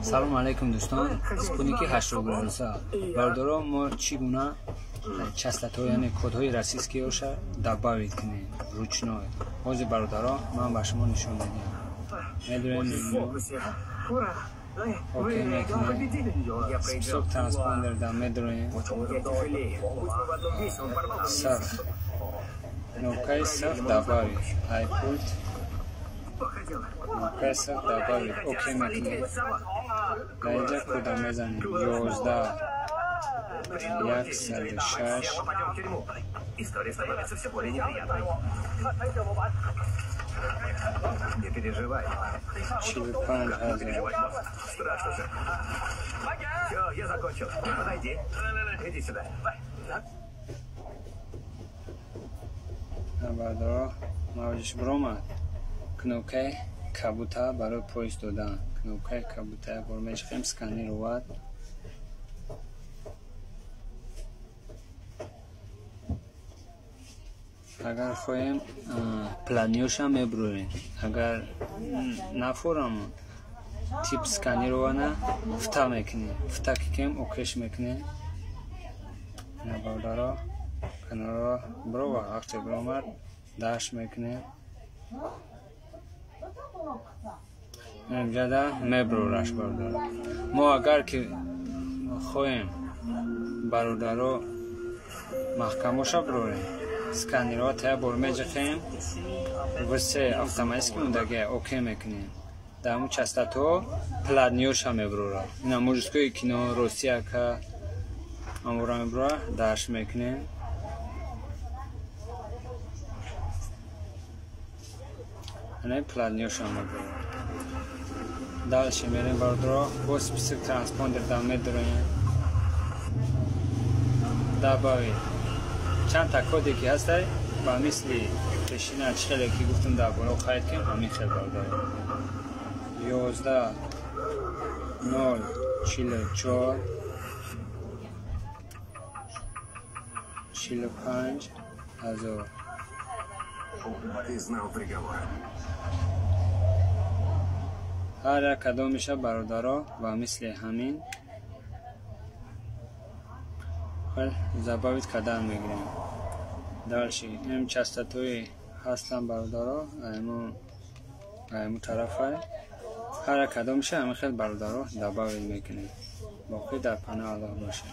Салом алейкум, дӯстон. Спутники 80 градуса. Бародаро, мо чӣ гуна частотаҳо, яъне кодҳои российскиёша добавить кунем ручной? Ҳозир, бародаро, ман ба шумо нишон медиҳам. Медонем, окей мекунем, список транспондер да медроем, сах, кнопкаи сах добавить, ай пульт кнопкаи сах добавить, окей мекунем. Дар инҷа кода мезанем: 11 106. История становится все более неприятной. Не переживай. 45 Не ҳазор. переживай, босс. Страшно же. Все, я закончил. Подойди. Иди сюда. Бародаро, мавҷиш биромад. Кнопкаи кабута барои поиск додан, кнопкаи кабута бор мечиқем, сканировать. Агар хоҳем, платныйша мебурем, агар нафорам, тип сканирования фта мекунем, фта кикем, окейш мекунем. Ина, бародаро, каналро бирова, вақте биромад, даш мекунем, инҷада мебурораш. Бародаро, мо агар ки хоҳем, бародаро, маҳкамоша бирорем, сканировать я бор меҷиқем, все автоматически мондагия, окей мекунем. Дар ҳамун частотаҳо платныйёша мебурора. Ина мужское кино, Россия ка амора мебурора, даш мекунем. Ана платныйёша мебурора. Дальше мерем, бародаро, бо список транспондер да медроем, добавить. Чанд та коде ки ҳастай, ба мисли пешина, чӣ хеле ки гуфтам, дар боло қайд кунем, ҳамин хел, бародаро: 11 0 44 45 ҳазор. Ты знал приговор. Ҳар як кадомиша, бародаро, ба мисли ҳамин хел добавить кардан мегирем. Дальше ин частотаи ҳастан, бародаро, айму тарафай ҳар як кадомиша ҳамин хел, бародаро, добавить мекунем. Боқӣ дар паноҳ Аллоҳ бошед.